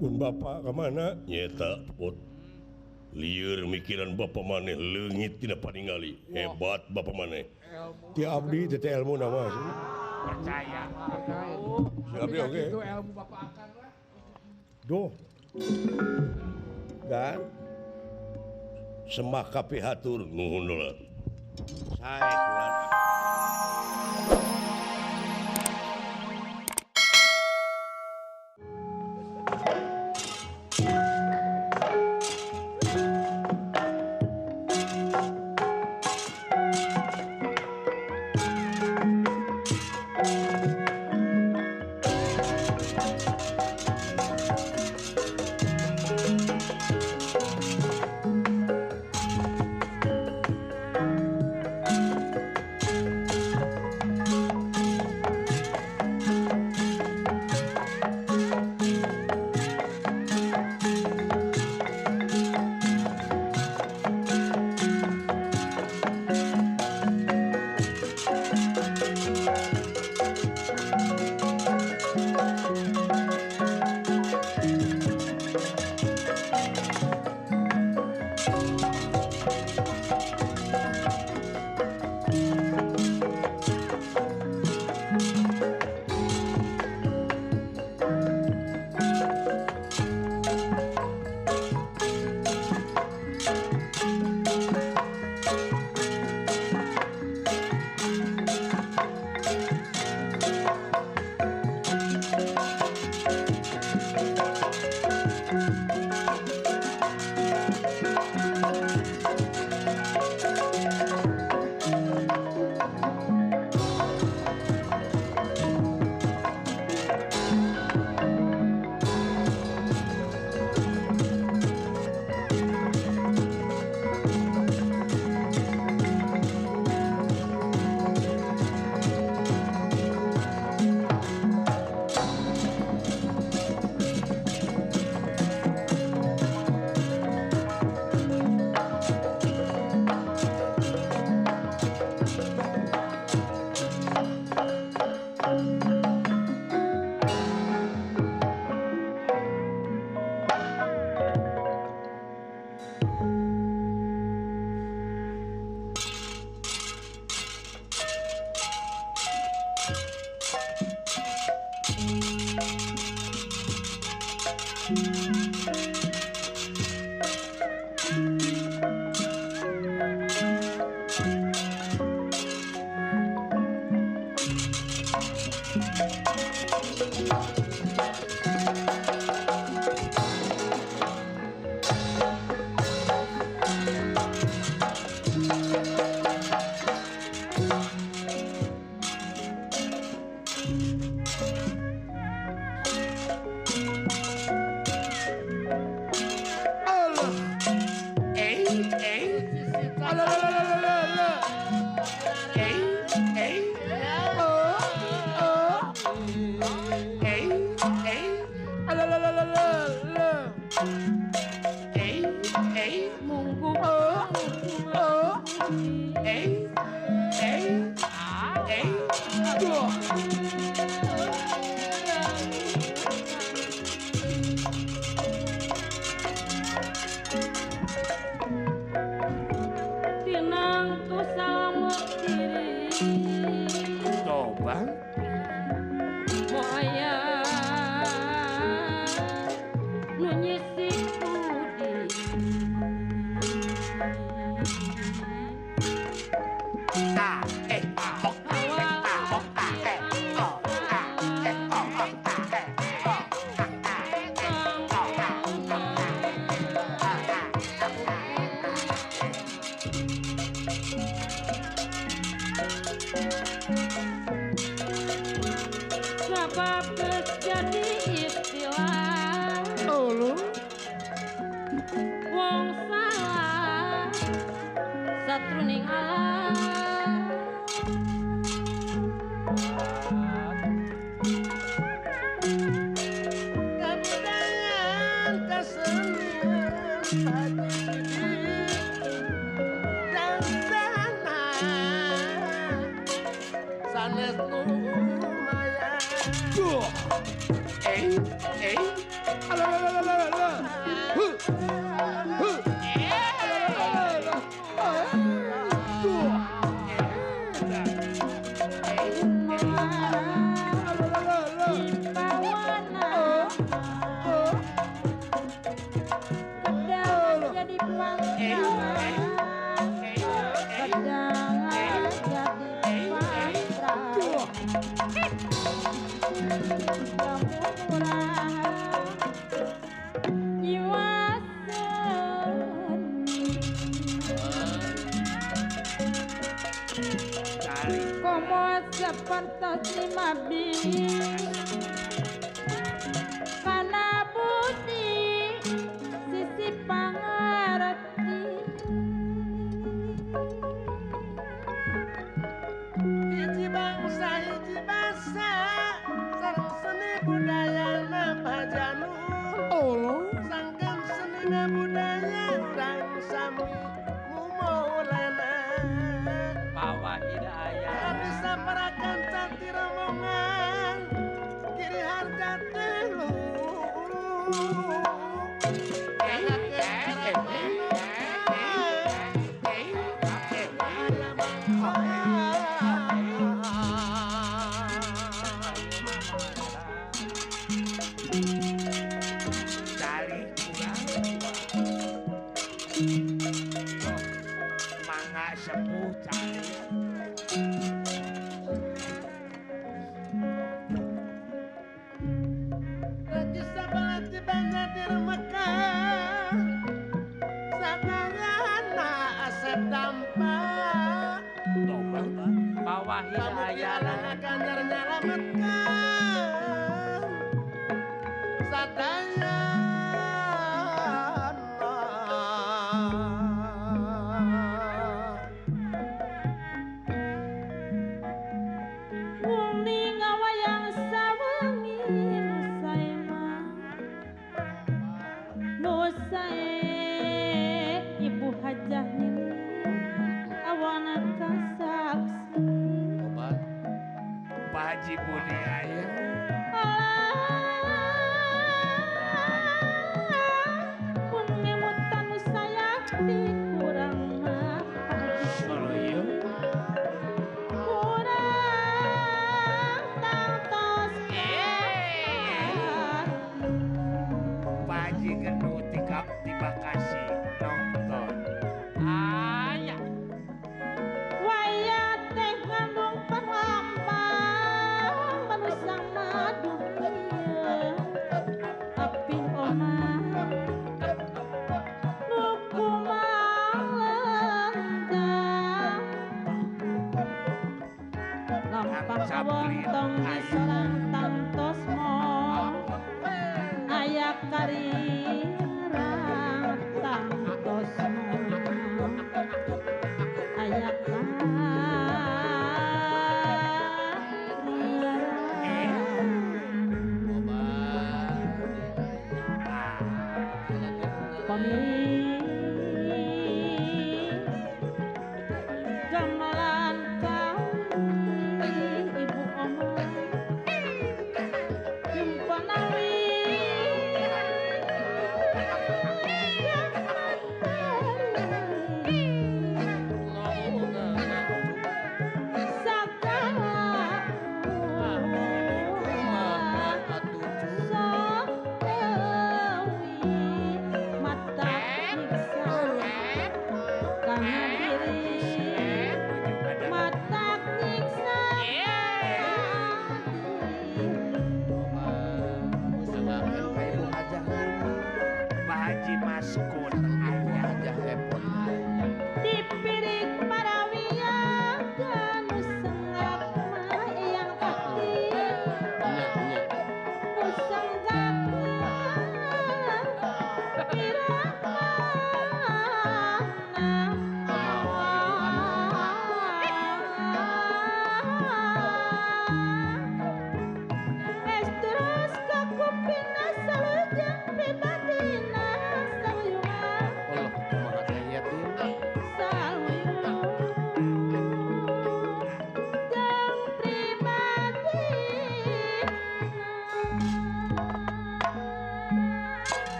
Pun bapak ka mana? Nyeta pot. Lieur mikiran bapak maneh leungit tina paningali. Hebat bapak maneh. Ti abdi teh ilmu nama. Percaya. Si abdi oge. Itu ilmu bapak akan lah. Duh. Dan semah kapihatur nuhun dolar. Sae kulan.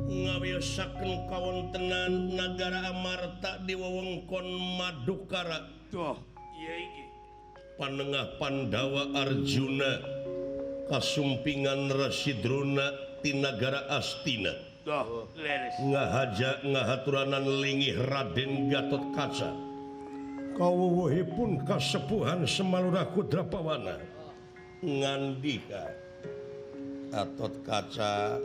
Ngawiosakeun kawontenan nagara Amarta di wewengkon Madukara. Tuh, ieu iki. Panengah Pandawa Arjuna kasumpingan Resi Drona ti nagara Astina. Tuh, leres. Ngahaja ngahaturanan lingih Raden Gatotkaca. Kawuwuhipun kasepuhan Semalurah Kudrapawana. Ngandika Gatotkaca,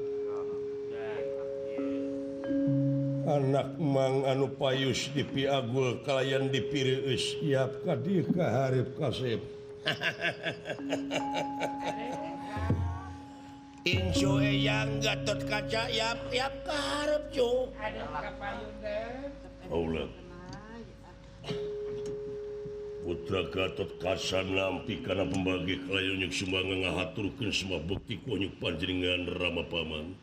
anak mang anu payus dipiagul kalayan dipireueus siap ka dieu ka hareup kasep. Incu eyang Gatotkaca yap yap ka hareup cu. Aduh ka payun den. Aulah. Putra Gatotkaca nampi kana pembagi kalayan nyuk sumangga ngahaturkeun semua bekti ku nyuk panjenengan Rama Paman.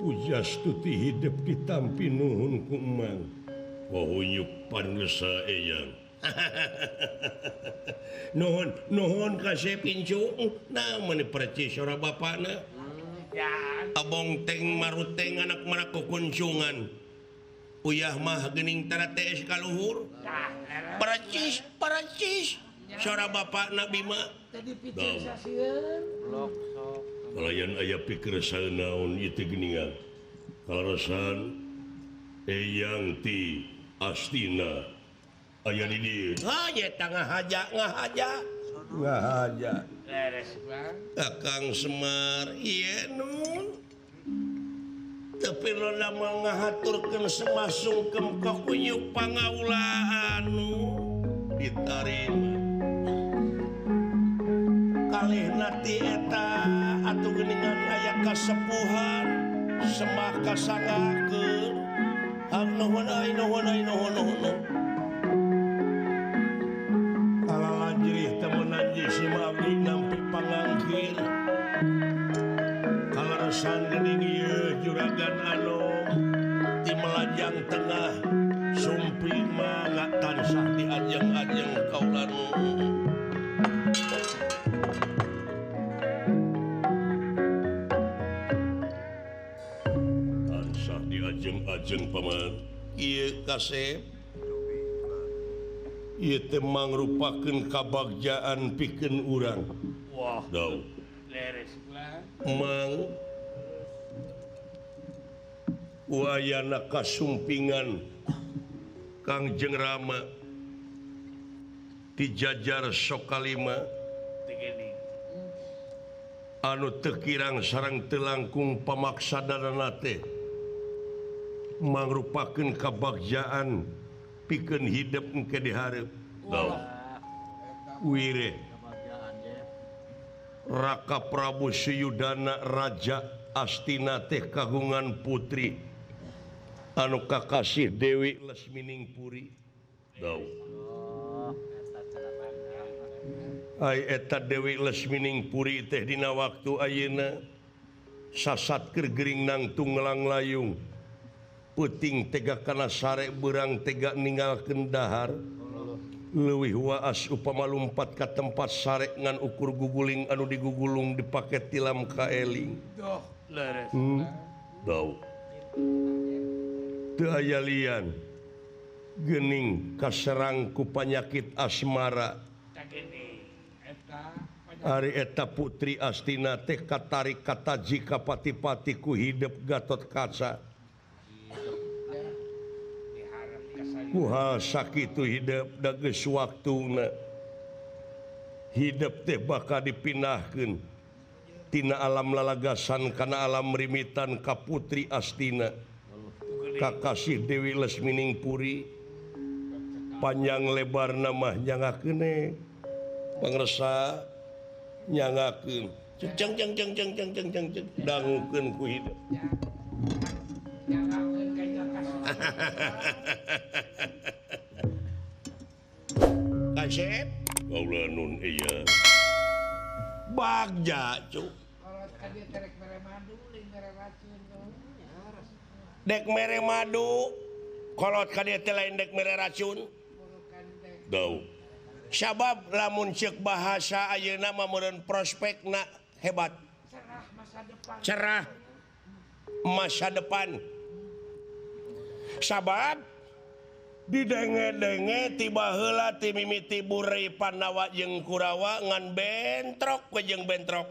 Pujastuti hidup ditampi nuhun ku emang. Wahunyuk pangesa eyang. Nuhun, nuhun kasep incu. Nah, meni percis sora bapana. Abong teng maruteng anak marak kukuncungan. Uyah mah geuning tara TS kaluhur. Percis, percis. Sora bapana Bima. Tadi pikir sasieun. Blok sok. Kalayan aya pikir naon ieu teh geuningan. Kaleresan eyang ti Astina aya di dieu. Ha nya eta ngahaja ngahaja. Ngahaja. Leres bang. Kakang Semar ieu nun. Tapi lola mau ngahaturkeun semasungkem ka kunyuk pangaula anu ditarima. Kalih nati eta atuh geuningan aya kasepuhan semah kasangakeun. Hang nuhun euy nuhun euy nuhun nuhun. Kalalajrih temenan jeung si abdi nampi pangangkir. Kaleresan geuning ieu juragan anom ti Melajang Tengah sumping mangga tansah diajeng-ajeng kaula nu. Ajeng paman ieu kasep ieu teh mangrupakeun kabagjaan pikeun urang. Wah, dau leres mang wayana kasumpingan Kangjeng Rama ti jajar Sokalima anu teu kirang sareng teu langkung pamaksadanana teh mangrupakeun kabagjaan pikeun hidep engke dihareup. Wire Raka Prabu Suyudana Raja Astina teh kagungan putri anu kakasih Dewi Lesmining Puri. Ai eta Dewi Lesmining Puri teh dina waktu ayeuna sasat keur gering nangtung langlayung. Peuting tega kana sare beurang tega ninggalkeun dahar. Leuwih waas upama lumpat ka tempat sare ngan ukur guguling anu digugulung dipake tilam kaeling. Doh, leres. Dau. Teu aya lian geuning kaserang ku panyakit asmara. Ari eta Putri Astina teh katarik kataji ka pati-pati ku hidep Gatot Kaca. Ku hal sakitu hidep da geus waktuna. Hidep teh bakal dipindahkeun tina alam lalagasan kana alam rimitan ka Putri Astina. Kakasih Dewi Lesmining Puri. Panjang lebar nama nyangakeun pangresa nyangakeun ceng ceng ceng ceng ceng ceng ceng ceng dangukeun ku hidup. Kasep kaula nun ieu bagja cu dek mere madu kolot ka dieu teh lain dek mere racun. Dau. Sabab lamun ceuk bahasa ayeuna mah meureun prospekna hebat. Cerah masa depan. Cerah masa depan. Sabab didenge-denge ti baheula ti mimiti burei Pandawa jeung Kurawa ngan bentrok we jeung bentrok.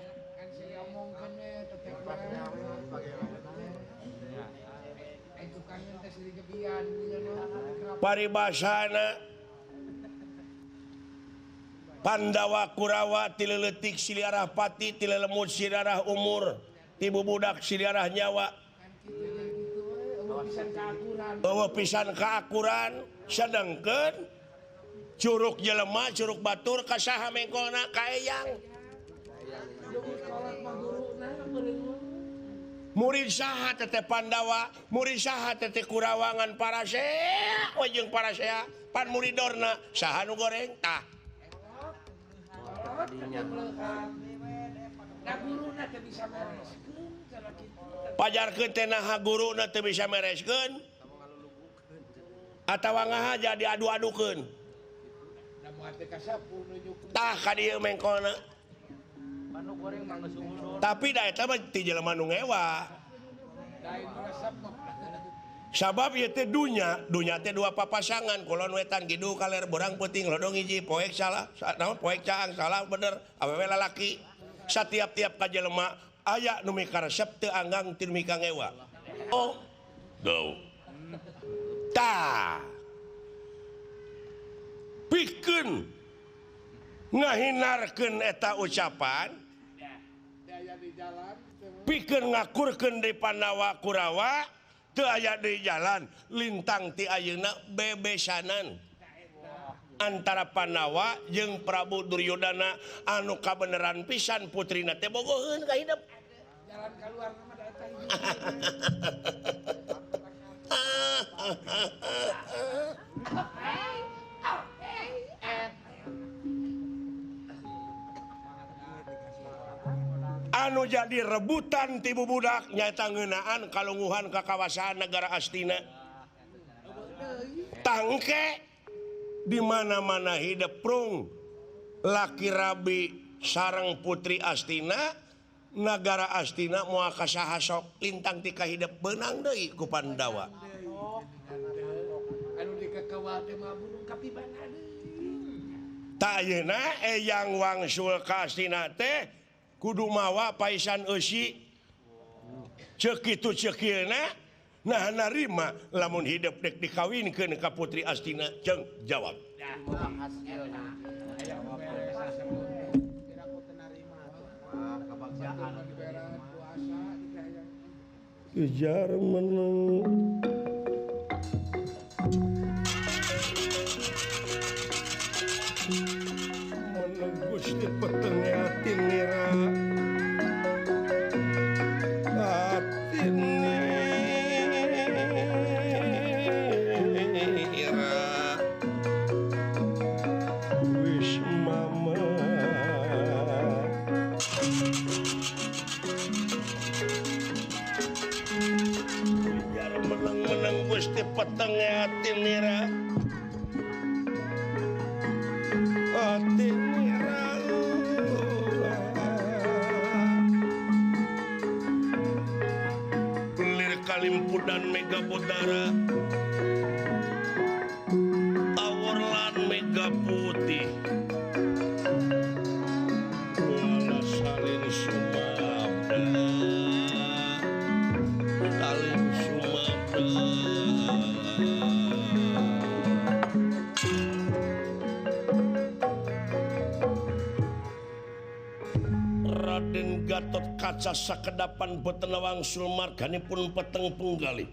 Paribasana Pandawa Kurawa ti leutik siliarah pati ti lelemut siliarah umur ti bubudak siliarah nyawa. Eueuh pisan kaakuran sedengkeun curug jelema curug batur ka saha mengkolna ka eyang. Murid saha teteh Pandawa, murid saha teteh Kurawa ngan parasea we jeung parasea pan muridorna saha nu goreng tah. Pajarkeun teh naha guruna teu bisa mereskeun atawa ngahaja diadu-adukeun. Tah ka dieu mengkolna. Tapi da eta mah ti jelema nu ngewa. Sabab ieu teh dunya, dunya teh dua papasangan, kulon wetan kidul kaler beurang peuting lodong hiji poek salah, naon poek caang salah bener, awewe lalaki. Satiap-tiap ka jelema aya nu mikaresep teu anggang teu mika ngewa. Oh. Dau. Tah. Pikeun ngahinarkeun eta ucapan. Pikeun ngakurkeun di Pandawa Kurawa teu aya di jalan lintang ti ayeuna bebesanan antara Pandawa jeung Prabu Duryodana anu kabeneran pisan putrina teh bogoheun ka hidep. Jalan kaluar mah da eta hiji. Anu jadi rebutan ti bubudak nyaeta ngeunaan kalunguhan ka kawasan negara Astina. Tangke di mana-mana hidep prung laki rabi sareng putri Astina, nagara Astina moal ka saha sok lintang ti kahidep beunang deui ku Pandawa. Anu dikakawal teh mah burung kapibana deui. Tah ayeuna eyang wangsul ka Astina teh kudu mawa paisan eusi. Ceuk kitu ceuk ieu nah narima lamun hidep dek dikawinkeun ka Putri Astina. Ceung jawab. Kejar menang menang Gusti petengnya tinira atinira wis mama kejar menang-menang Gusti petengnya atinira atinira Kalimpudan Mega Bodara Aworlan Mega Putih Raden Gatot Kaca sakedapan boten wangsul marganipun peteng penggalih.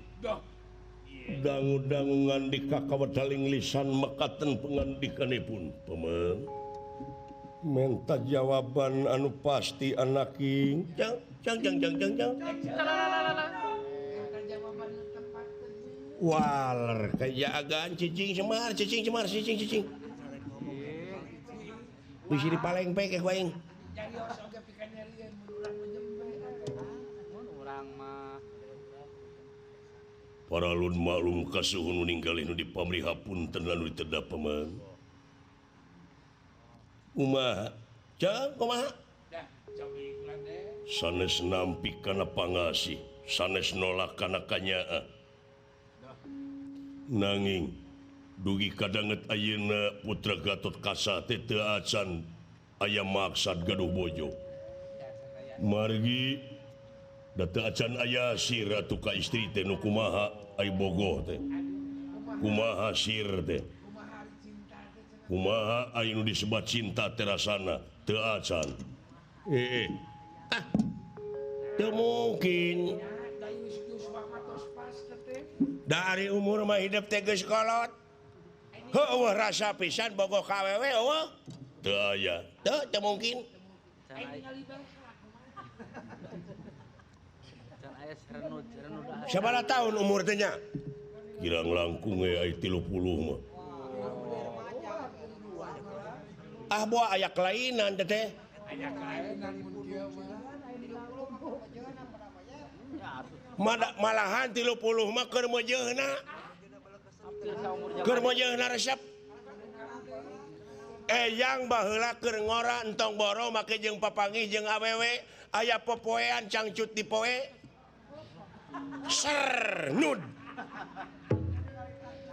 Dangu-dangu ngandika kawedaling lisan mekaten pengandikanipun. Paman menta jawaban anu pasti anaking. Jang jang jang jang jang jang. Waler kajagaan cicing semar cicing semar cicing cicing. Bisi dipaleng pe ku aing. Paralun maklum kasuhun nu ninggalih nu dipamrih hapunten lan nu ditedap paman. Kumaha? Jang kumaha? Sanes nampi kana pangasih, sanes nolak kana kanyaah. Nanging dugi kadanget ayeuna putra Gatot Kaca teh teu acan aya maksad gaduh bojo. Margi da teu acan aya sir atuh ka istri teh nu kumaha ai bogoh teh. Kumaha sir teh. Kumaha ai nu disebat cinta teh rasana teu acan. Ah. Teu mungkin. Da ari umur mah hidup teh geus kolot. Heueuh rasa pisan bogoh ka awewe eueuh. Teu aya. Teu teu mungkin. Sabaraha tahun umur teh nya? Kirang langkung we aya 30 mah. Ah boa aya kelainan teh teh. Aya kelainan mun kieu mah. Malahan 30 mah keur meujeuhna. Keur meujeuhna resep. Eyang baheula keur ngora entong boro make jeung papanggih jeung awewe aya popoean cangcut di poe. Ser nud.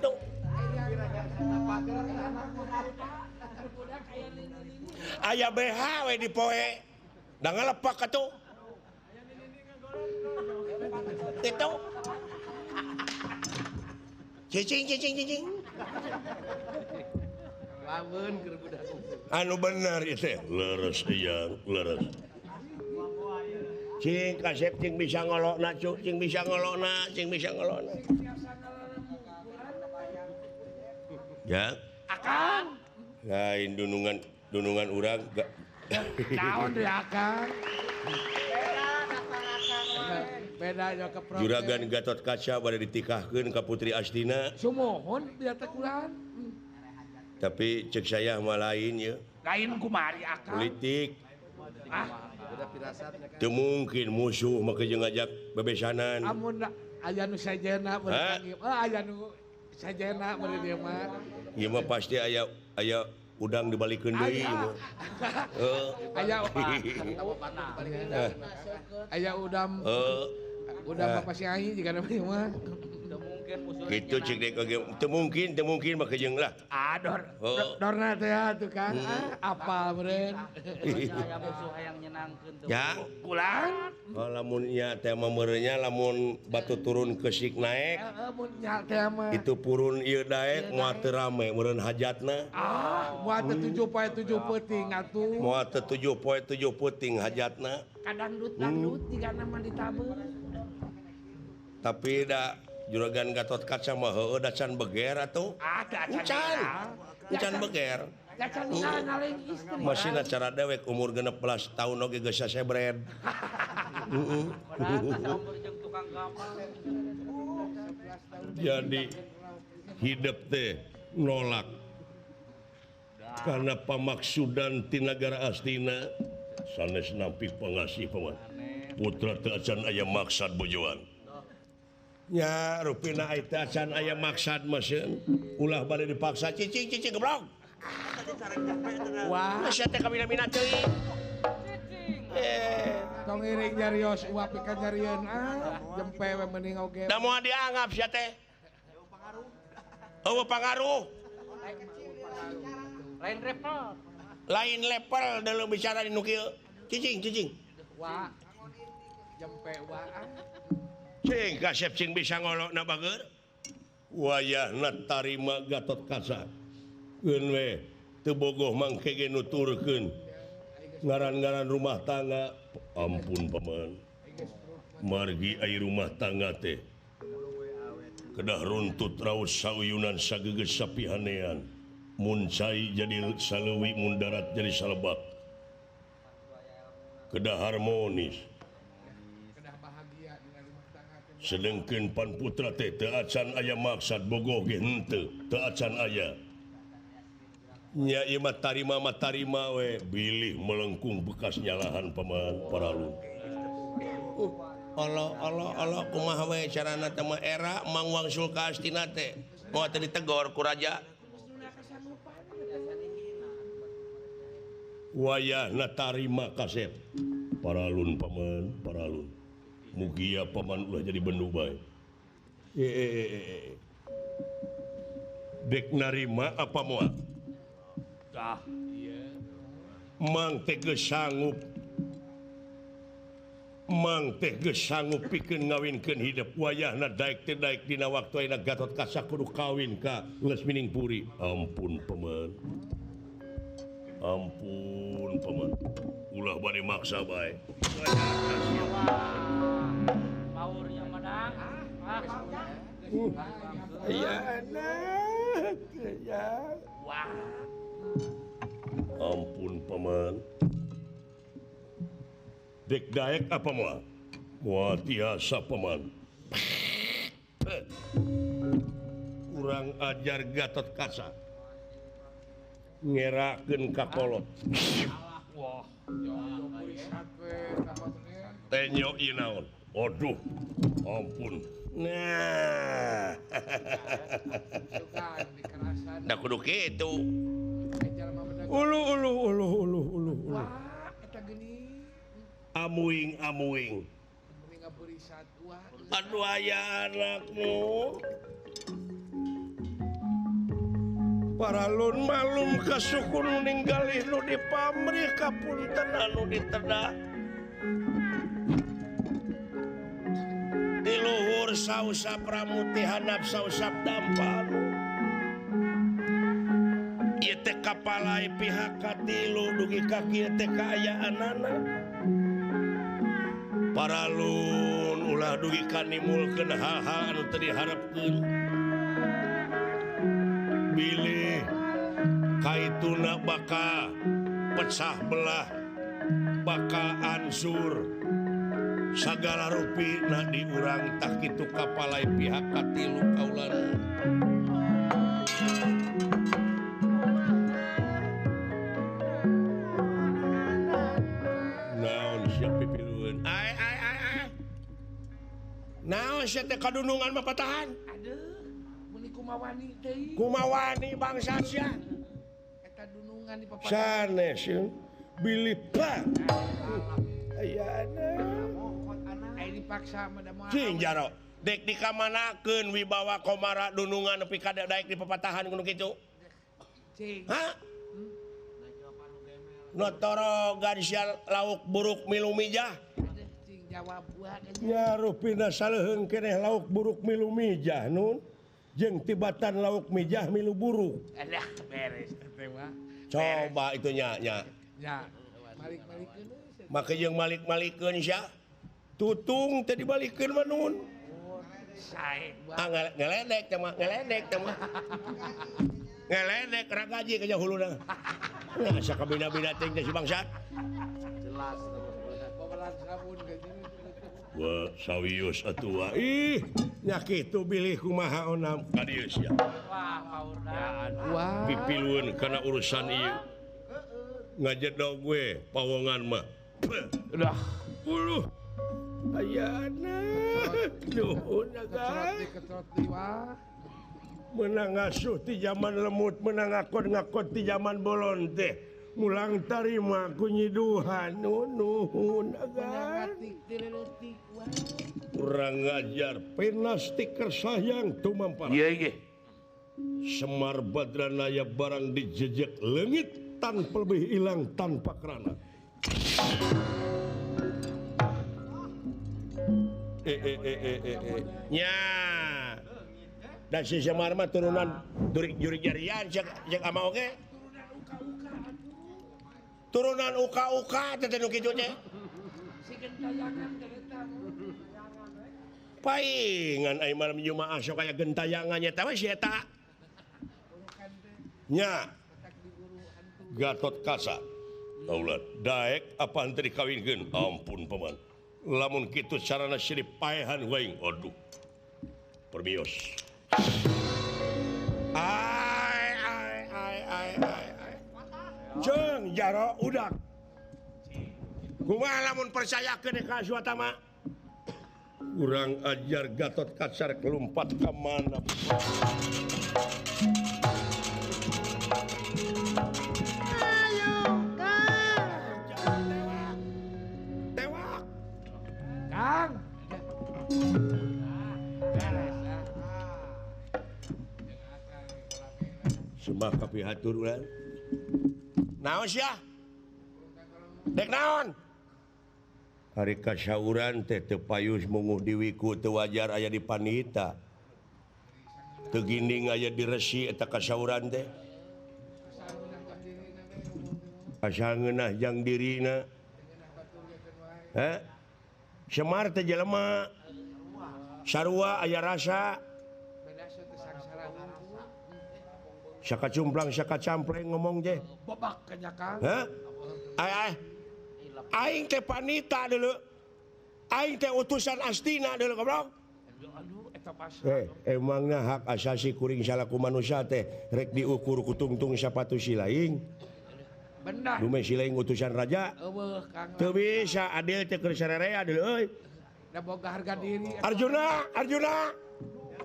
Tuh. Aya BH we di poe. Da ngalepak atuh. Itu. Cicing cicing cicing. Anu bener itu leres eyang leres. Cing kasep cing bisa ngolokna cuk cing bisa ngolokna cing bisa ngolokna. Ya. Akang. Lain dunungan dunungan urang gak. Naon deui akang? Beda nya ke Juragan Gatot Kaca bade ditikahkeun ka Putri Astina. Sumuhun biar teh kulan. Tapi cek saya mah lain ya. Lain kumari akang. Politik. Ah, teu mungkin musuh make jeung ngajak bebesanan. Amun aya nu sajena beurang. Oh, aya nu sajena beureun ieu mah. Ieu mah pasti aya aya udang dibalikeun deui ieu mah. Heeh. Aya aya udam. Udang Bapak Syai jika namanya mah. Gitu cek dek oge teu mungkin make jeung lah. Ah dor. Dorna teh atuh kan. Apal meureun. Aya musuh hayang nyenangkeun teu. Ya, kulang. Oh lamun nya teh mah meureunnya lamun batu turun keusik naek. Heeh mun nya teh mah. Itu purun ieu daek moal teu rame meureun hajatna. Ah, moal teu 7 poe 7 peuting atuh. Moal teu 7 poe 7 peuting hajatna. Kadangdut-dangdut jigana mah ditabeun. Tapi da Juragan Gatot Kaca mah heueuh da can beger atuh. Ah, can. Can beger. Da can ngaleng istri. Masih cara dewek umur 16 tahun oge geus sasebred. Heeh. Jadi hidup teh nolak karena pamaksudan ti nagara Astina sanes nampi pangasih paman. Putra teu acan aya maksad bojoan. Ya rupina ai teu acan aya maksad mah sieun ulah bade dipaksa cicing cicing goblok. Wah, sia teh kamina-mina teuing. Cicing. Tong iring nyarios uap pikeun nyarieun ah jempe we mending oge. Da moal dianggap sia teh. Eueuh pangaruh. Lain level. Lain level dalam bicara di nu kieu. Cicing cicing. Wah. Jempe wa. Cing kasep cing bisa ngolokna bager. Wayahna tarima Gatot Kaca. Keun we teu bogoh mangke ge nuturkeun. Ngaran-ngaran rumah tangga ampun paman. Margi ai rumah tangga teh kedah runtut raos sauyunan sagegeus sapihanean. Mun cai jadi saleuwi mun darat jadi salebak. Kedah harmonis. Sedengkeun pan putra teh teu acan aya maksad bogoh ge henteu, teu acan aya. Nya ieu mah tarima we bilih melengkung bekas nyalahan paman paralun. Allah Allah Allah kumaha we carana teh mah era Mang Wangsul ka Astina teh moal teh ditegor ku raja. Wayahna tarima kasep. Paralun paman, paralun. Mugia paman ulah jadi bendu bae. Dek narima apa moal? Tah, ieu. Mang teh geus sanggup. Mang teh geus sanggup pikeun ngawinkeun hidep wayahna daek teh daek dina waktu ayeuna Gatot Kaca kudu kawin ka Lesmining Puri. Ampun paman. Ampun paman. Ulah bade maksa bae. Paurnya madang. Aya anak, ya. Wah. Ampun paman. Dek daek apa moal? Moal tiasa paman. Kurang ajar Gatot Kaca. Ngerakeun ka kolot. Wah, tenyo ieu naon? Aduh, ampun. Nah. Da kudu kitu. Ulu ulu ulu ulu ulu ulu. Wah, eta geuning. Amuing amuing. Aduh aya anakmu. Paralun malum kasukun ninggalih nu dipamrih kapunten anu ditedah. Di luhur sausap ramuti handap sausap dampanu. Ieu teh kapalai pihak katilu dugi ka kieu teh kaayaanana. Paralun ulah dugi ka nimulkeun hal-hal anu teu diharepkeun. Bilih kaituna bakal pecah belah bakal ansur sagala rupi na diurang tah kitu kapalai pihak katilu kaulan. Naon sia pipilueun? Ai ai ai ai. Naon sia teh kadunungan mah patahan? Aduh, meni kumawani teh. Kumawani bangsa sia. Eta dunungan di papatahan. Sanes yeun. Bilih pa. Ayana. Ai dipaksa mah da moal. Cing jaro. Dek dikamanakeun wibawa komara dunungan nepi ka daek di papatahan kudu kitu. Cing. Hah? Notorogan sia lauk buruk milu mijah. Cing jawab buah. Nya rupina saleuheung keneh lauk buruk milu mijah nun. Jeung tibatan lauk mijah milu buruk. Alah beres teh mah. Coba itu nya nya. Nya malik-malikeun. Make jeung malik-malikeun sia. Tutung teh dibalikeun mah nun. Sae. Ah ngeledek teh mah, ngeledek teh mah. Ngeledek ragaji ka huluna. Nah, sakabina-bina teh si bangsat. Jelas. Wah, sawios atuh. Ih, nya kitu bilih kumaha onam ka dieu sia. Wah, paurna. Wah. Pipilueun kana urusan ieu. Ngajedog we pawongan mah. Udah. Uluh. Ayana. Nuhun agan. Menang ngasuh ti zaman lemut, menang ngakon-ngakon ti zaman bolon teh. Mulang tarima ku nyiduhan nuhun agan. Kurang ngajar penasti kersayang tumampara. Iya iya. Semar Badranaya barang dijejek leungit tanpa lebih hilang tanpa kerana. Nya. Dan si Semar mah turunan jurik jarian cek ama oge. Turunan uka-uka teh nu kitu teh. Si gentayangan teh eta. Paingan ai malam Jumaah sok aya gentayangan nya teh we si eta. Nya. Gatot Kaca. Aulat daek apa henteu dikawinkeun? Ampun paman. Lamun kitu carana sirip paehan waing. Aduh. Permios. Ai ai ai ai ai. Jeung jaro udak. Kumaha lamun percayakeun ka Aswatama? Kurang ajar Gatot Kaca kelumpat ka mana? Ayo, Kang. Tewak. Kang. Sembah kapihatur urang. Naon sia? Dek naon? Hari kasauran teh teu payus munguh diwiku teu wajar aya di panita. Teu ginding aya di resi eta kasauran teh. Asa ngeunah jang dirina. Heh? Semar teh jelema. Sarua aya rasa. Saka cumplang saka campleng ngomong teh. Bobak kanya Kang. Hah? Ai ai. Aing teh panita dulu. Aing teh utusan Astina dulu goblok. Aduh eta pas. Emangna hak asasi kuring salaku manusia teh rek diukur ku tungtung sapatu si laing. Benar. Dume si laing utusan raja. Eueuh Kang. Teu bisa adil teh keur sarerea dulu euy. Da boga harga diri. Arjuna, Arjuna.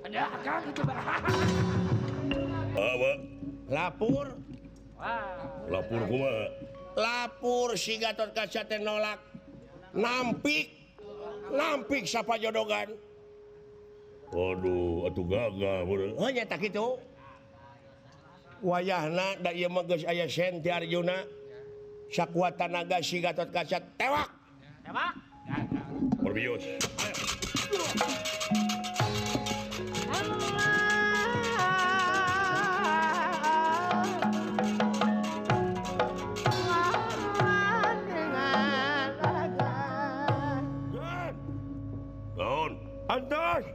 Ada Kang itu. Apa? Lapor. Lapor kumaha? Lapor si Gatot Kaca teh nolak. Nampik. Nampik sapajodogan. Waduh, atuh gagah bener. Heuh nya tah kitu. Wayahna da ieu mah geus aya sen ti Arjuna. Sakuat tanaga si Gatot Kaca tewak. Tewak. Perbios. Antos.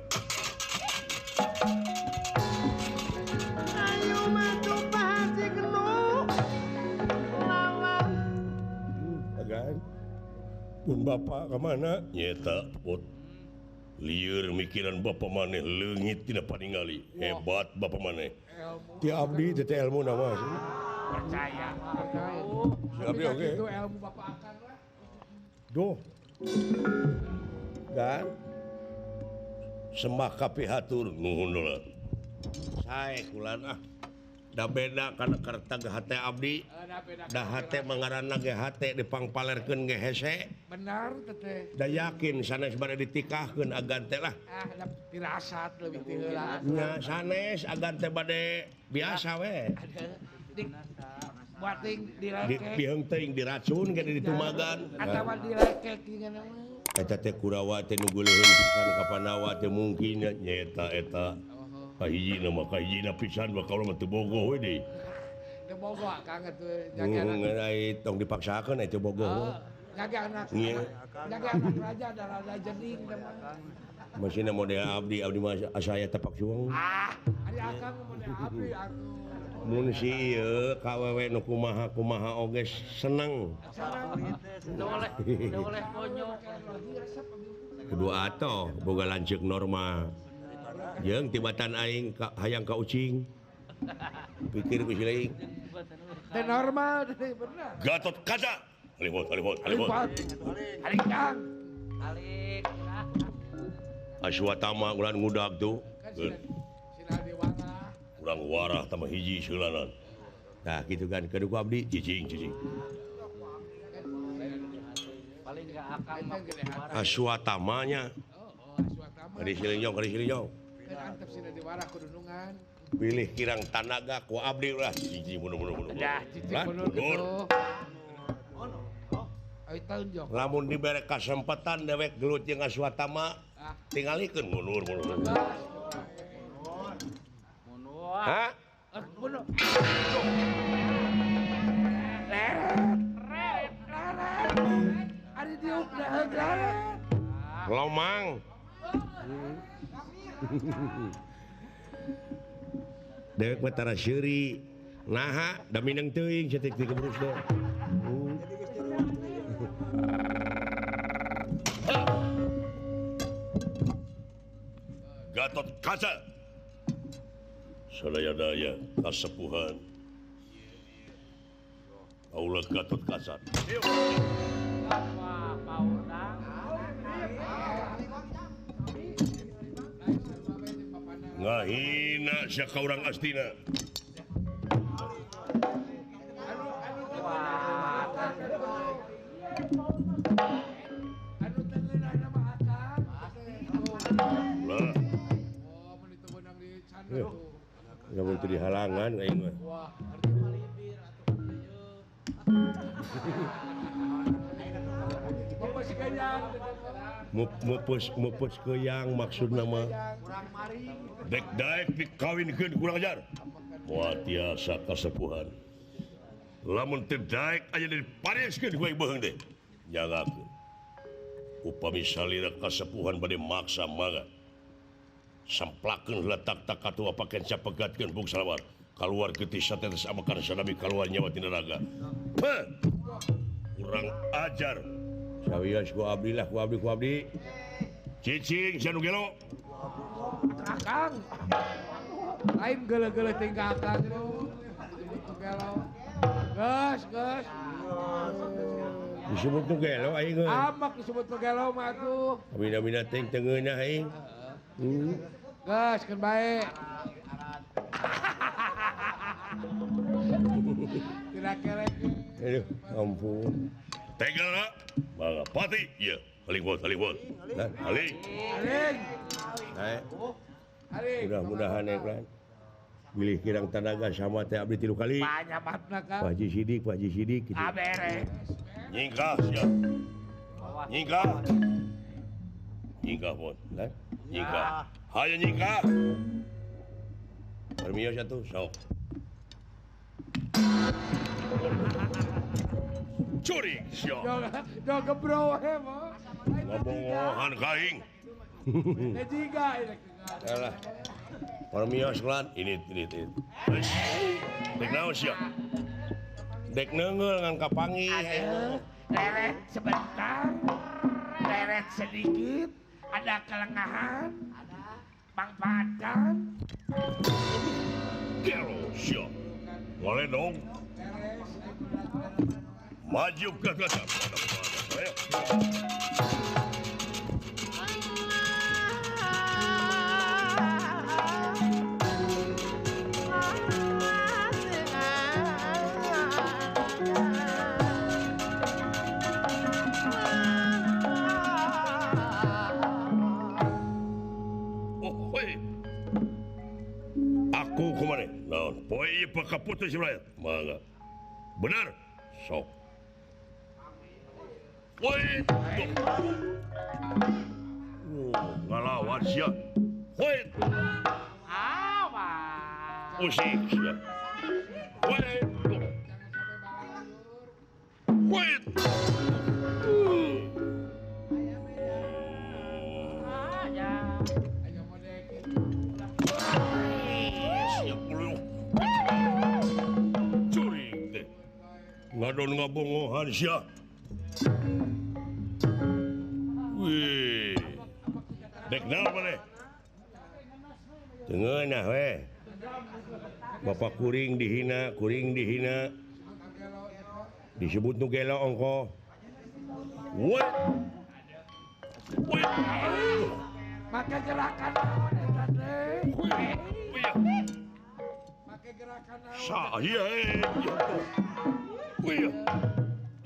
Ayo matu pasti kenu. Lawan. Agan. Pun bapak ka mana? Nyeta pot. Lieur mikiran bapak maneh leungit tina paningali. Hebat bapak maneh. Ti abdi teh ilmu nama. Percaya. Si abdi oge. Itu ilmu bapak akan lah. Duh. Dan sembah kapihatur nuhun dolar. Sae kulan ah. Da beda kana kerta ge hate abdi. Da hate mangaranna ge hate dipangpalerkeun ge hese. Benar teteh. Da yakin sanes bade ditikahkeun agan teh lah. Ah, da pirasat leuwih ti heula. Nya sanes agan teh bade biasa we. Buating dilekek. Biheung teuing diracun ge ditumagan. Atawa dilekek tinggal mah. Eta teh Kurawa teh nu geuleuheun pisan ka Pandawa teh mungkin nya eta kahijina mah kahijina pisan bakal mah teu bogoh we deui. Teu bogoh Kang atuh jaga anak. Tong dipaksakeun eta bogoh. Jaga anak. Jaga anak raja da raja jeding teh mah. Masina model abdi abdi mah asa aya tapak suang. Ah, ari akang model abdi atuh. Mun si ieu ka wewe nu kumaha kumaha oge seneng. Teu oleh konyol. Kudu atoh boga lanceuk normal. Jeung tibatan aing hayang ka ucing. Pikir ku si laing. Teu normal teh bener. Gatot Kaca. Alihot alihot alihot. Alik Kang. Alik. Aswatama ulan ngudag tuh. Urang warah tambah hiji seulanan. Nah gitu kan kedua ku abdi cicing cicing. Paling enggak akang mah Aswatamanya. Kari silinjong kari silinjong. Antep sina diwarah kudunungan. Pilih kirang tanaga ku abdi ulah cicing mundur mundur mundur. Dah cicing mundur gitu. Lamun dibere kasempatan dewek gelut jeung Aswatama tingalikeun mundur mundur. Hah? Mundur. Ari diuk da heuglaret. Lomang. Dewek mah tara seuri. Naha da mineng teuing saeutik teh kebrus do. Gatot Kaca. Sadaya-daya kasepuhan. Aula Gatot Kaca. Ngahina sia ka urang Astina. Anu tengeunahna mah akang. Lah. Oh, mun itu beunang di canda tuh. Lamun teu dihalangan aing mah. Wah, arti malibir atuh ieu. Mupus keyang. Mupus keyang maksudna mah. Kurang maring. Dek daek dikawinkeun kurang ajar. Moal tiasa kasepuhan. Lamun teu daek aya dipareskeun ku aing beuheung teh. Nyangakeun. Upami salira kasepuhan bade maksa mangga. Samplakeun heula tak-tak katua paken sapegatkeun bung salawar. Kaluar getih satetes amekan sanabi kaluar nyawa tina raga. Heh. Kurang ajar. Sawios ku abdi lah ku abdi ku abdi. Cicing sia nu gelo. Akang. Lain geuleuh-geuleuh teh ka akang. Disebut nu gelo. Geus, geus. Disebut nu gelo aing euy. Amak disebut nu gelo mah atuh. Amina-mina teh teu ngeunah aing. Geus keun bae. Tidak kelek. Aduh, ampun. Tega lah. Mangga pati. Ieu, aling bot, aling bot. Nah, aling. Aling. Nah. Mudah-mudahan ya kan. Bilih kirang tanaga sama teh abdi 3 kali. Banyak matna kan. Pak Haji Sidik, Pak Haji Sidik gitu. Ah beres. Nyingkah sia. Nyingkah. Nyingkah bot, nah. Nyingkah. Hayo nyingkah. Permios atuh sok. Curi sia. Jo gebro we mah. Ngabongohan ka aing. Teh jiga ieu. Alah. Permios lan ini. Dek naon sia? Dek neungeul ngan kapanggih. Leret sebentar. Leret sedikit, ada kelengahan. Ada. Manfaatkan. Gelo sia. Ngaledong. Maju ke atas. Ayo. Aku kumane? Naon? Poe ieu pakaputus rakyat. Mangga. Benar? Sok. Woi. Ngalawan sia. Woi. Awas. Usik sia. Woi. Woi. Ngadon ngabongohan sia. Wih. Dek naon maneh? Teu ngeunah we. Bapak kuring dihina, kuring dihina. Disebut nu gelo ongkoh. Woi. Woi. Make gerakan naon eta teh? Make gerakan naon? Saya. Wih.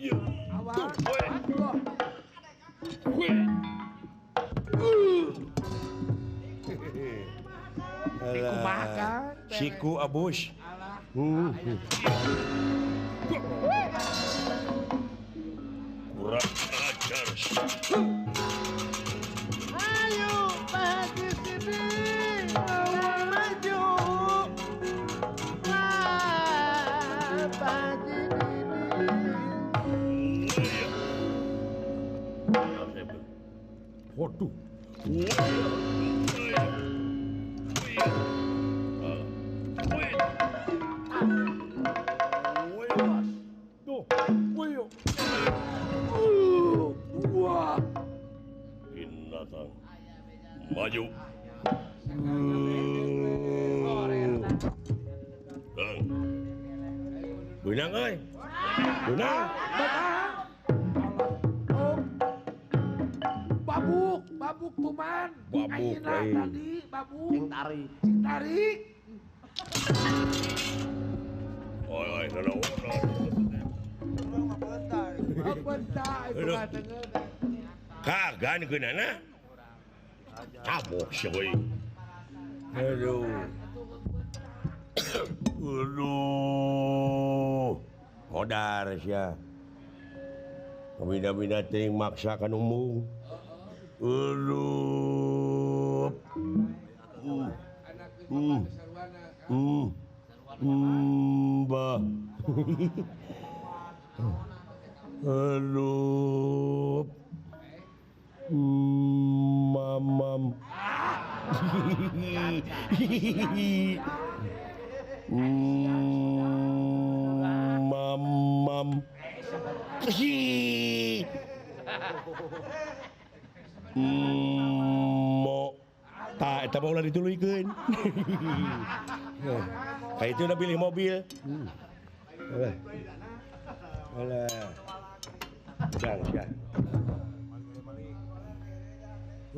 Iya. Awas. Wih. Dikumahakan. Siku abus. Alah. Kurang ajar. Ayo Pak Haji Sidik maju. Pak Haji Didi. Waduh. Binatang maju. Benang euy. Benang. Babuk, babuk tuman. Babuk tadi, babuk. Cing tarik. Cing tarik. Oi, oi, no. Kagan geunana. Cabok sia euy. Aduh. Aduh. Hodar sia. Kabina-bina teuing maksa ka nu embung. Aduh. Bah. Aduh. Mamam. Mamam. Mo. Ta eta mah ulah dituluykeun. Ka itu udah pilih mobil. Alah. Alah. Jang, jang.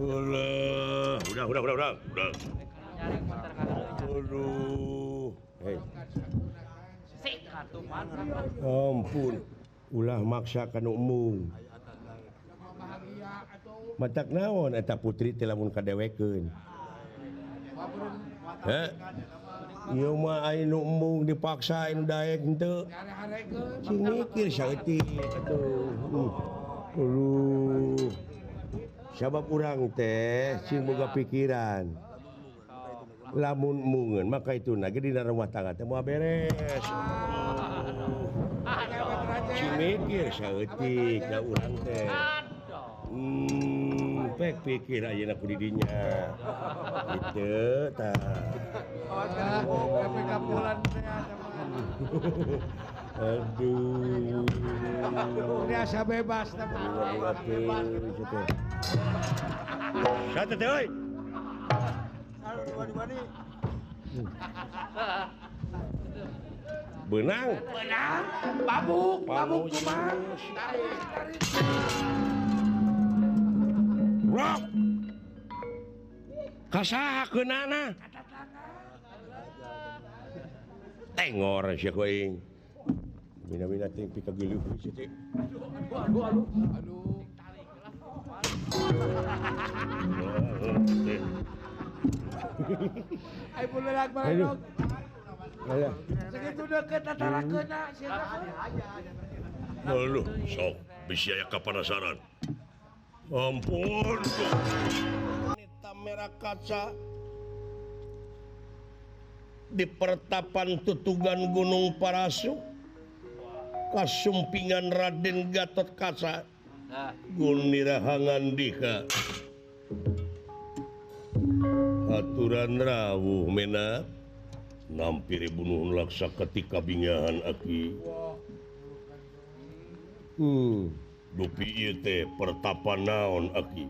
Ulah, udah. Aduh. Hei. Ampun, ulah maksa ka nu embung. Matak naon eta putri teh lamun kadewekeun. Heh. Ieu mah aya nu embung dipaksa anu daek henteu. Cing mikir saeutik atuh. Aduh. Sabab urang teh cing boga pikiran. Lamun embungeun maka itu na ge dina rumah tangga teh moal beres. Cing mikir saeutik da urang teh. Pek pikir ayeuna ku di dinya. Kitu tah. Aduh. Ini asa bebas tapi. Satu teh euy. Benang. Benang. Babuk, babuk kumaha. Tarik, tarik. Rock. Kasaha keunana? Tengor sia ku aing. Bina-bina teh pikageuleuh sia teh. Aduh, aduh, aduh. Ai bulelag baledog. Alah. Sakitu deukeut tatarakeunna sia teh. Aduh, sok bisi aya kapanasaran. Ampun. Wanita merah kaca di pertapan tutugan Gunung Parasu kasumpingan Raden Gatot Kaca Gunira Hangandika aturan rawuh mena nampiri bunuh laksa ketika bingahan aki. Dupi ieu teh pertapan naon aki?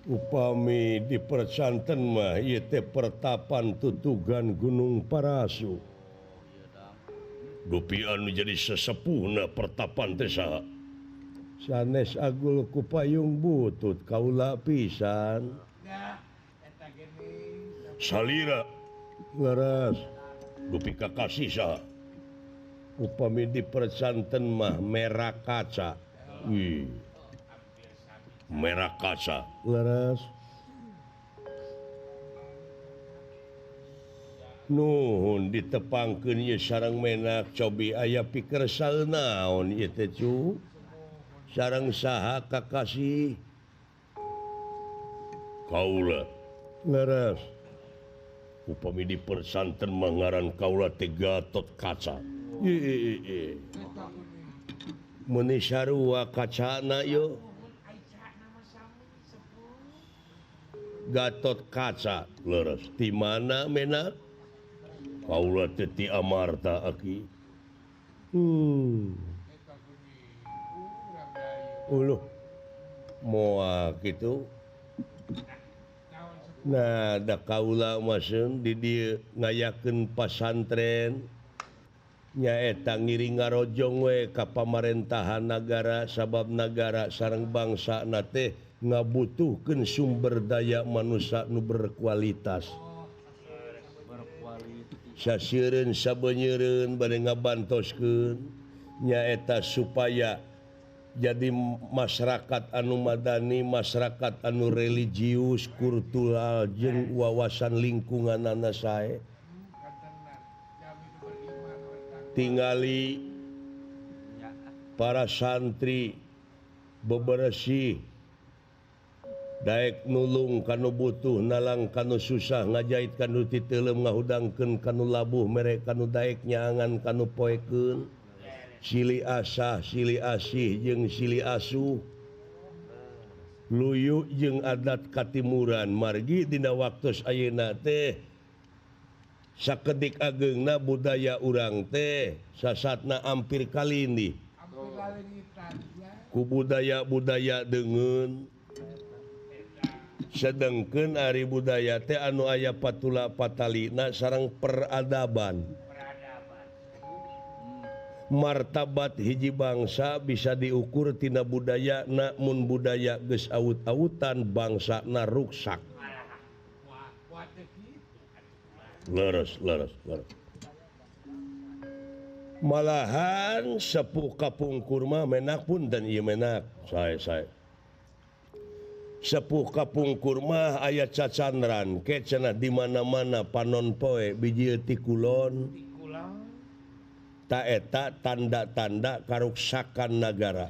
Upami dipersanten mah ieu teh pertapan tutugan Gunung Parasu. Dupi anu jadi sesepuhna pertapan teh saha? Sanes agul ku payung butut kaula pisan. Salira leres dupi kakasih saha? Upami dipersanten mah merah kaca. Wih. Merah kaca leres. Nuhun ditepangkeun ieu sareng menak cobi aya pikersal naon ieu teh cu? Sareng saha kakasih? Kaula leres. Upami dipersanten mah ngaran kaula teh Gatot Kaca. Meni sarua kacana ieu. Gatot Kaca leres di mana menak kaula teh ti Amarta aki. Uluh moal kitu. Nah da kaula maseun di dieu ngayakeun pasantren nyaeta ngiring ngarojong we ka pamarentahan nagara sabab nagara sareng bangsa na teh ngabutuhkeun sumber daya manusia nu berkualitas. Sasieureun sabenyeureun bade ngabantoskeun nyaeta supaya jadi masyarakat anu madani, masyarakat anu religius, kultural jeung wawasan lingkunganana sae. Tingali para santri beberesih daek nulung kanu butuh, nalang kanu susah, ngajait kanu titeuleum, ngahudangkeun kanu labuh, mere kanu daek nyaangan kanu poekeun, silih asah, silih asih jeung silih asuh, luyu jeung adat katimuran. Margi dina waktos ayeuna teh sakedik ageungna budaya urang teh sasatna ampir kalini ku budaya-budaya deungeun. Sedengkeun ari budaya teh anu aya patula patalina sareng peradaban. Martabat hiji bangsa bisa diukur tina budaya, namun budaya geus awut-awutan bangsana ruksak. Leres, leres, leres. Malahan sepuh kapungkur mah menak pun dan ieu menak. Sae sae. Sepuh kapungkur mah aya cacandran ke cenah di mana-mana panon poe bijil ti kulon. Ta eta tanda-tanda karuksakan nagara.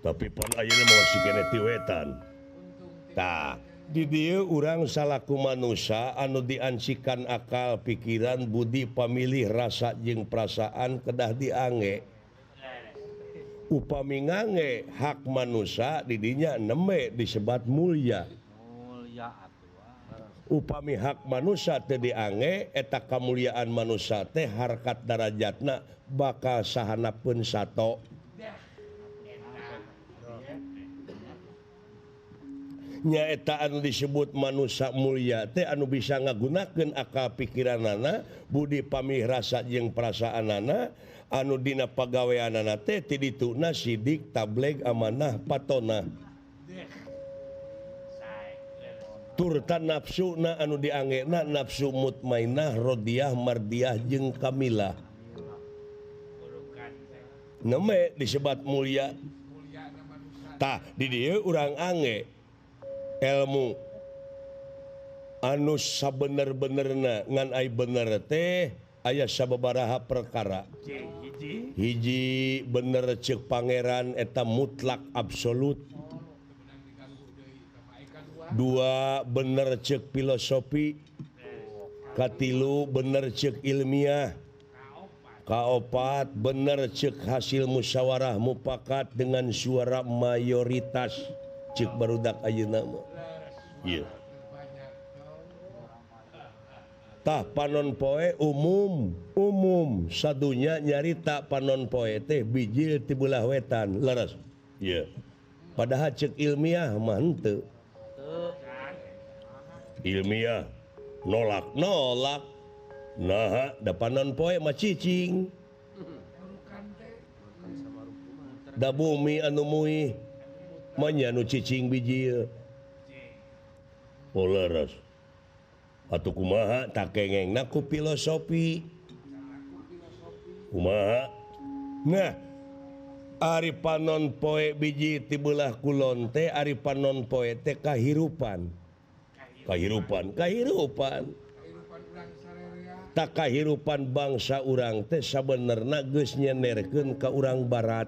Tapi pan ayeuna mah masih keneh ti wetan. Tah, di dieu urang salaku manusia anu diancikan akal, pikiran, budi, pamilih, rasa jeung perasaan kedah diange. Upami ngange hak manusia didinya nembe disebat mulia. Upami hak manusia teu diange eta kamuliaan manusia teh harkat darajatna bakal sahanapeun sato. Nyaeta anu disebut manusia mulia teh anu bisa ngagunakeun akal pikiranana, budi pamih rasa jeung perasaanana, anu dina pagaweanana teh ti dituna sidik, tableg, amanah, patona. Turta nafsuna anu diangena nafsu mutmainah, rodiah, mardiah jeung kamilah. Neme disebat mulia. Tah di dieu urang ange ilmu anu sabener-benerna ngan ai bener teh aya sababaraha perkara. Hiji bener ceuk pangeran eta mutlak absolut. Dua bener ceuk filosofi. Katilu bener ceuk ilmiah. Kaopat bener ceuk hasil musyawarah mufakat dengan suara mayoritas ceuk barudak ayeuna mah. Ieu. Tah panon poe umum, umum sadunya nyarita panon poe teh bijil ti beulah wetan, leres. Ieu. Padahal ceuk ilmiah mah henteu. Ilmiah nolak nolak. Nah, da panon poe mah cicing. Da bumi anu muih mah nya nu cicing bijil. Oh leres. Atuh kumaha tak kengengna ku filosofi. Kumaha? Nah, ari panon poe biji ti beulah kulon teh ari panon poe teh kahirupan. Kahirupan, kahirupan. Tak kahirupan bangsa urang teh sabenerna geus nyenerkeun ka urang barat.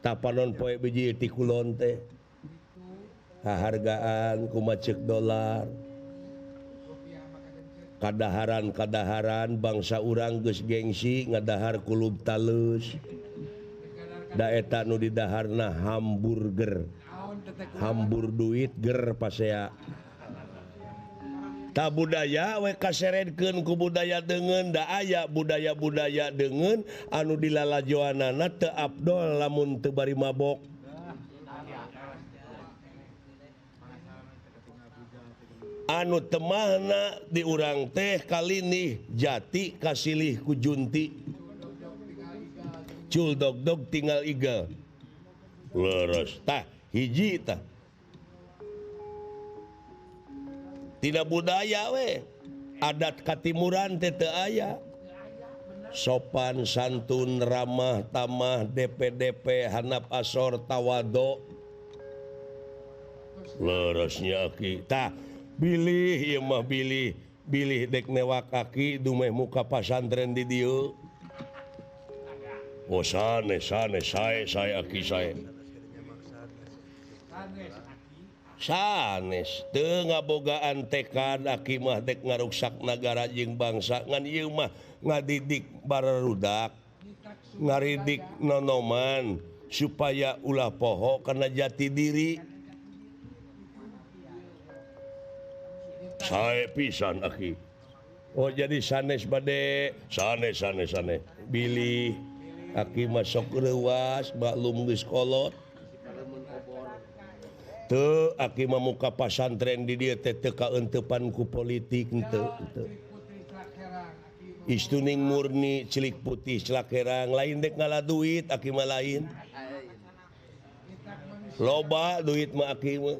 Ta panon poe biji ti kulon teh hahargaan kumaha ceuk dolar. Kadaharan-kadaharan bangsa urang geus gengsi ngadahar kulub talus. Da eta nu didaharna hamburger. Hambur duit ger pasea. Ta budaya we kaseredkeun ku budaya deungeun da aya budaya-budaya deungeun anu dilalajoanana teu abdol lamun teu bari mabok. Anu temahna di urang teh kalinih jati kasilih ku junti. Cul dog-dog tinggal igel. Leres tah hiji tah. Tidak budaya we adat katimuran teh teu aya. Sopan santun ramah tamah DPDP hanap asor tawado. Leresnya aki tah bilih ieu mah bilih bilih dek newak aki dumeh muka pasantren di dieu. Oh sanes sanes sae sae aki sae. Sanes teu ngabogaan tekad aki mah dek ngaruksak nagara jeung bangsa ngan ieu mah ngadidik bararudak ngaridik nonoman supaya ulah poho kana jati diri. Sae pisan aki. Oh jadi sanes bade sanes sanes sanes bilih aki mah sok reuas maklum geus kolot. Teu aki mah muka pasantren di dieu teh teu kaeuntepan ku politik henteu henteu. Istuning murni cilik putih celakerang lain dek ngala duit aki mah lain. Loba duit mah aki mah.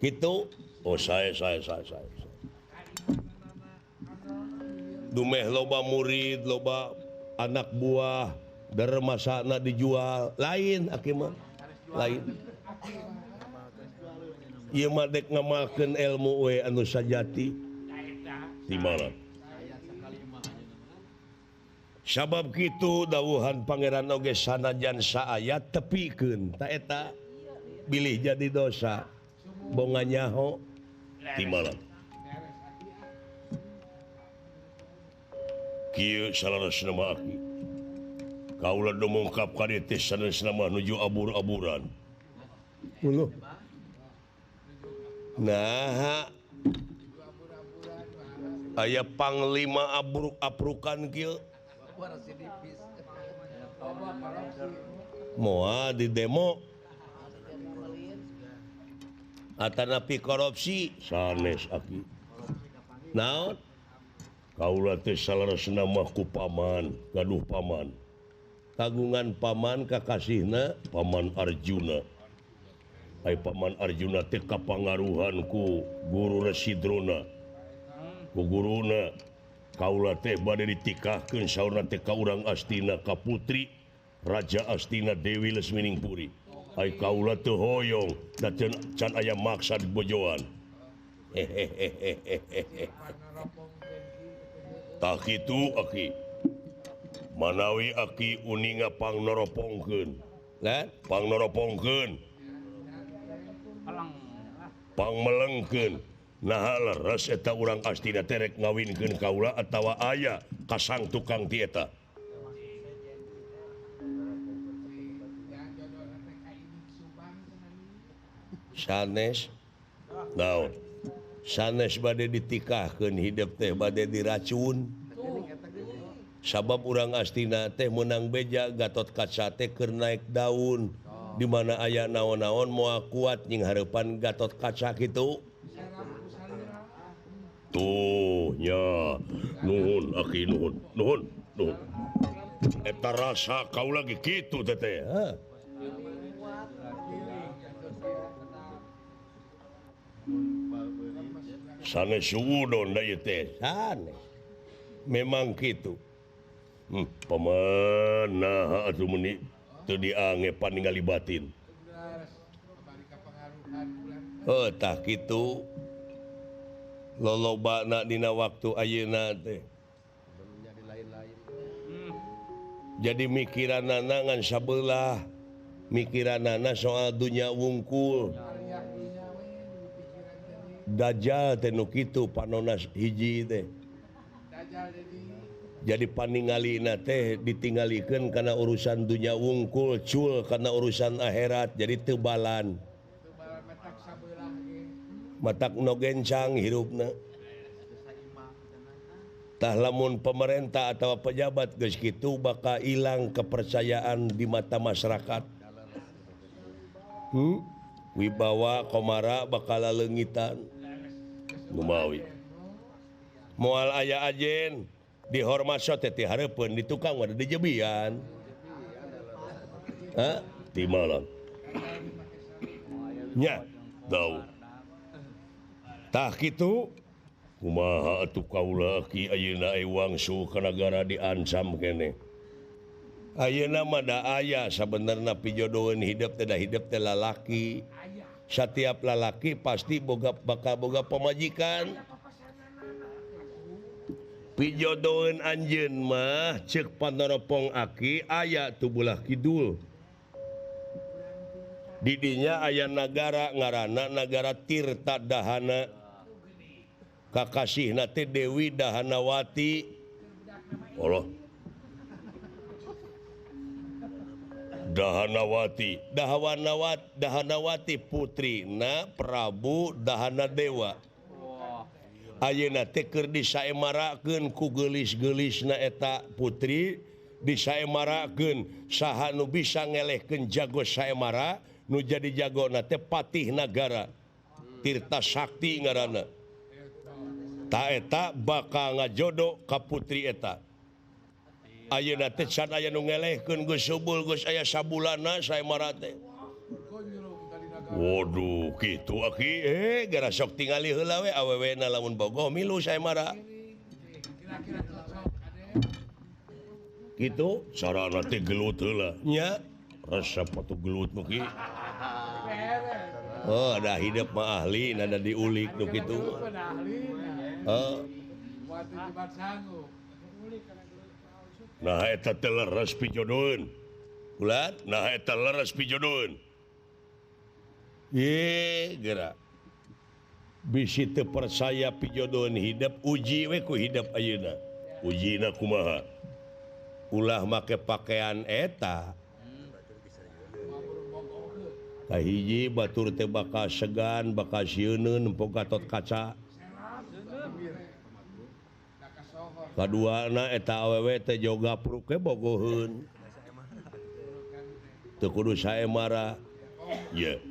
Kitu. Oh sae sae sae sae. Dumeh loba murid, loba anak buah, dermasana dijual, lain aki mah. Lain. Ieu mah dek ngamalkeun ilmu we anu sajati. Di mana? Sabab kitu dawuhan pangeran oge sanajan saaya tepikeun ta eta bilih jadi dosa. Bonga nyaho di malam. Kieu salaresna mah aki. Kaula dumungkap ka dieu teh sanesna mah nuju abur-aburan. Uluh. Nah, aya panglima abruk-abrukan kieu. Moal di demo. Atanapi korupsi sanes aki. Naon? Kaula teh saleresna mah ku paman, gaduh paman. Kagungan paman kakasihna Paman Arjuna. Ai Paman Arjuna teh kapangaruhan ku Guru Resi Drona. Ku guruna kaula teh bade ditikahkeun saurna teh ka urang Astina ka putri Raja Astina Dewi Lesminingpuri. Ai kaula teu hoyong da can aya maksa dibojoan. Hehehehehe. Tah kitu aki. Manawi aki uninga pangnoropongkeun. Lah, pangnoropongkeun. Pangmelengkeun. Naha leres eta urang Astina teh rek ngawinkeun kaula atawa aya kasang tukang ti eta. Sanes naon? Sanes bade ditikahkeun hidep teh bade diracun. Sabab urang Astina teh meunang beja Gatot Kaca teh keur naik daun. Di mana aya naon-naon moal kuat nying hareupan Gatot Kaca kitu. Tuh nya nuhun aki nuhun nuhun nuhun. Eta rasa kaula ge kitu teh teh. Sanes suudon da ieu teh. Sanes. Memang kitu. Paman naha atuh meuni teu diange paningali batin. Heuh tah kitu. Lolobana dina waktu ayeuna teh. Jadi mikiranana ngan sabelah. Mikiranana soal dunya wungkul. Dajjal teh nu kitu panona hiji teh. Jadi paningalina teh ditinggalikeun kana urusan dunya wungkul cul kana urusan akhirat jadi teu balan. Matak no gencang hirupna. Tah lamun pemerintah atau pejabat geus kitu bakal hilang kepercayaan di mata masyarakat. Wibawa komara bakal leungitan. Lumawi. Moal aya ajen dihormat sote ti hareupeun di tukang mah dijebian. Hah? Ti malam. Nya, dau. Tah kitu kumaha atuh kaula ki ayeuna wangsu ka nagara diancam keneh. Ayeuna mah da aya sabenerna pijodoheun hidup teh da hidup teh lalaki. Satiap lalaki pasti boga bakal boga pamajikan. Pijodoheun anjeun mah ceuk panoropong aki aya tubulah kidul. Didinya aya nagara ngaranna nagara Tirta Dahana. Kakasihna teh Dewi Dahanawati. Allah. Dahanawati, Dahanawati putrina Prabu Dahanadewa. Ayeuna teh keur disaemarakeun ku geulis-geulisna eta putri, disaemarakeun saha nu bisa ngelehkeun jago saemara, nu jadi jagona teh patih nagara Tirta Sakti ngaranna. Ta eta bakal ngajodo ka putri eta. Ayeuna teh can aya nu ngelehkeun geus subul geus aya sabulana saemara teh. Waduh kitu aki gara sok tingali heula we awewena lamun bogoh milu saemara. Kitu sarana teh gelut heula nya resep atuh gelut nu ki. Oh da hidup mah ahli nada diulik nu kitu. Heeh. Nah eta teh leres pijodoheun. Ulat, nah eta leres pijodoheun. Ye, geura. Bisi teu percaya pijodoheun hidup, uji we ku hidup ayeuna. Ujina kumaha? Ulah make pakaian eta. Kahiji batur teh bakal segan, bakal sieuneun nempo Gatot Kaca. Kaduana eta awewe teh joga pruke bogoheun. Teu kudu saemara. Ye.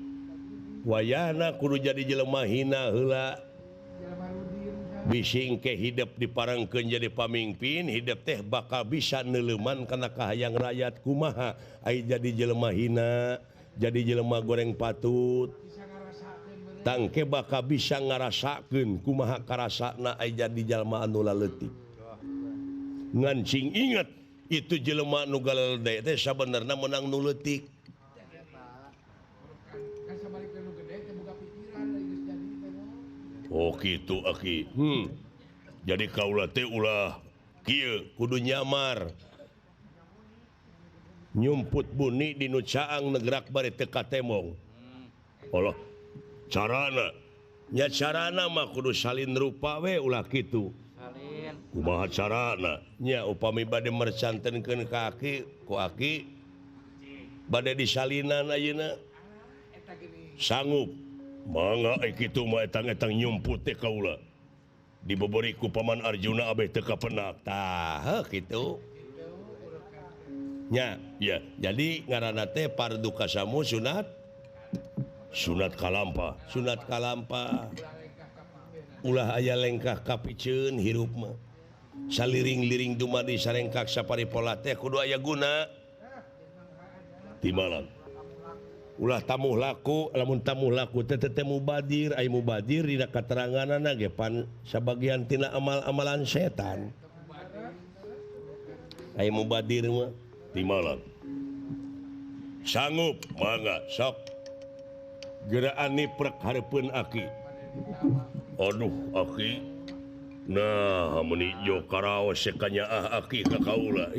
Wayahna kudu jadi jelema hina heula. Bisi engke hidup diparengkeun jadi pamingpin, hidup teh bakal bisa neuleuman kana kahayang rakyat kumaha ai jadi jelema hina, jadi jelema goreng patut. Tangke bakal bisa ngarasakeun kumaha karasana ai jadi jalma anu laleutik. Ngan cing inget itu jelema nu galede teh sabenerna meunang nu leutik. Oh kitu aki. Jadi kaula teh ulah kieu kudu nyamar. Nyumput buni di nu caang negrak bari teu katemong. Allah carana nya carana mah kudu salin rupa we ulah kitu. Kumaha carana nya upami bade mercantenkeun ka aki ku aki bade disalinan ayeuna sanggup mangga kitu mah etang-etang nyumput teh kaula dibeberi ku Paman Arjuna abeh teu kapenak tah kitu nya ya. Jadi ngaranna teh pardu kasamu sunat sunat kalampa sunat kalampa ulah aya lengkah kapiceun hirup mah saliring-liring dumadi sarengkak saparipola teh kudu aya guna timalan ulah tamuh laku lamun tamuh laku teh teh mubadir ai mubadir dina kateranganana ge pan sabagian tina amal-amalan setan ai mubadir mah timalan sanggup mangga sok geraan niprek hareupeun aki. Aduh aki nah meuni jo karaos kanyaah aki ka kaula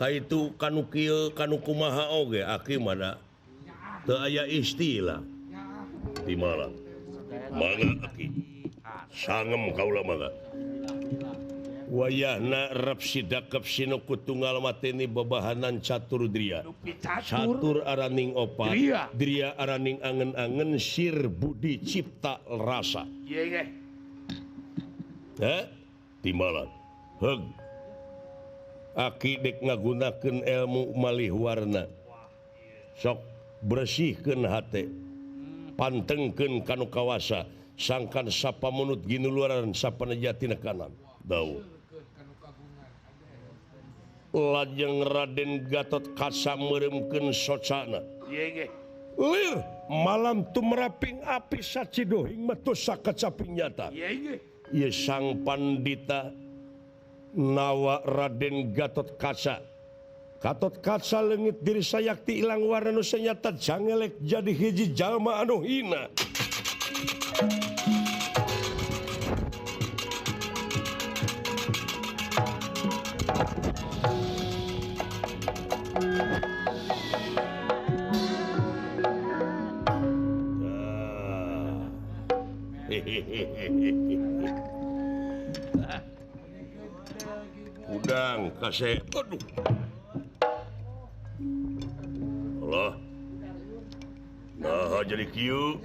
kaitu kanu kieu kanu kumaha oge aki mah teu aya istilah timalan mangga aki. Sangem kaula mah. Wayahna rep sidakep sinuku tunggal mateni babahanan catur dria. Catur araning opat, dria araning angen-angen sir budi cipta rasa. Heh, timbalan. Heug. Aki dek ngagunakeun ilmu malih warna. Sok bersihkeun hate. Pantengkeun kanu kawasa, sangkan sapamunut ginuluaran sapanejatina kanan. Dawuh. Lajeng Raden Gatot Kaca meureumkeun socana. Lir malam tumeraping api sacidohing metu sakacaping nyata. Ieu sang pandita nawa Raden Gatot Kaca. Gatot Kaca leungit diri sayakti ilang warna nu sanyata jangelek jadi hiji jalma anu hina. Udang kasih, aduh, Allah, nah jadi kieu,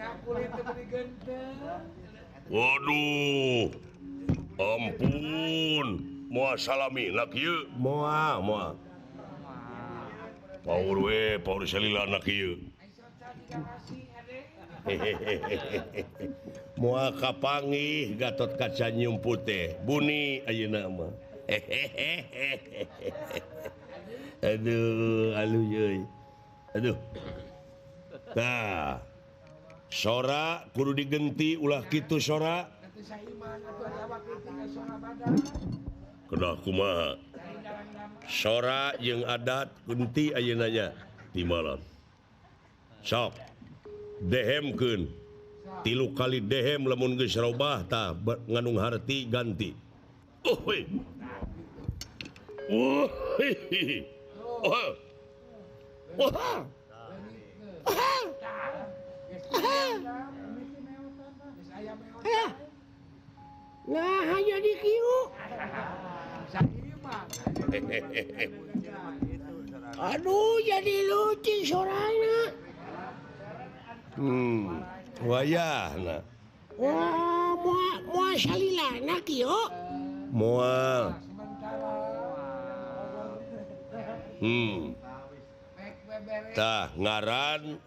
waduh, ampun, moal salami nak kieu, moal, moal, paur we, paur salila nak kieu. Moal kapanggih Gatot Kaca nyumput teh buni ayeuna mah. Aduh, aluh euy. Aduh. Tah. Sora kudu digenti ulah kitu sora. Kedah kumaha? Sora jeung adat genti ayeuna nya timbalan. Sok. Dehemkeun. 3 kali dehem lamun geus robah tah ngandung harti ganti. Oh hei. Oh hei. Oh. Oh. Nah, jadi kieu. Aduh, jadi lucu sorana. Wayahna. Wah, moal salilana kieu. Moal. Tah ngaran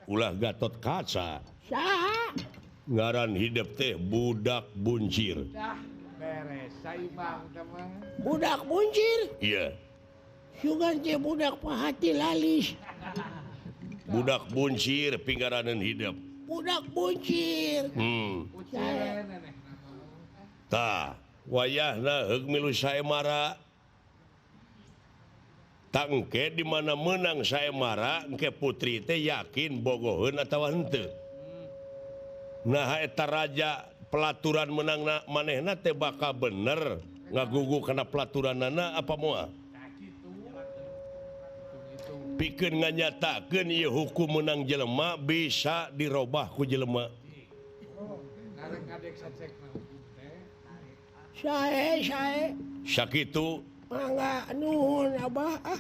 ulah Gatot Kaca. Saha? Ngaran hidep teh budak buncir. Dah beres saimang teh mah. Budak buncir? Iya. Sugan teh budak pahati lalis. Budak buncir pinggaraneun hidep. Budak buncir. Tah, wayahna heug milu saemara. Tangke di mana menang saemara engke putri teh yakin bogoheun atawa henteu. Nah eta raja pelaturan menangna manehna teh bakal bener ngagugu kana pelaturanana apa moal? Pikeun nganyatakeun ieu hukum menang jelema bisa dirobah ku jelema. Sae sae. Sakitu. Mangga nuhun abah ah.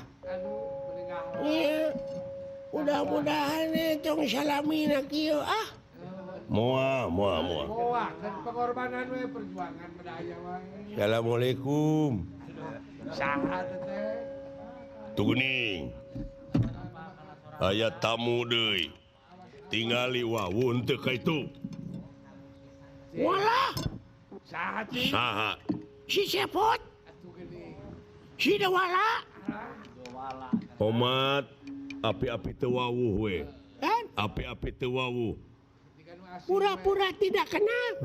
Ieu mudah-mudahan tong salamina kieu ah. Moal moal moal. Moal kan pengorbanan we perjuangan bedaya wae. Assalamualaikum. Saha teh? Tuh geuning. Aya tamu deui. Tingali wawun teu ka itu. Walah. Saha cing? Saha? Si Cepot. Si Dewala. Omat api-api teu wawuh we. Api-api teu wawuh. Pura-pura tidak kenal.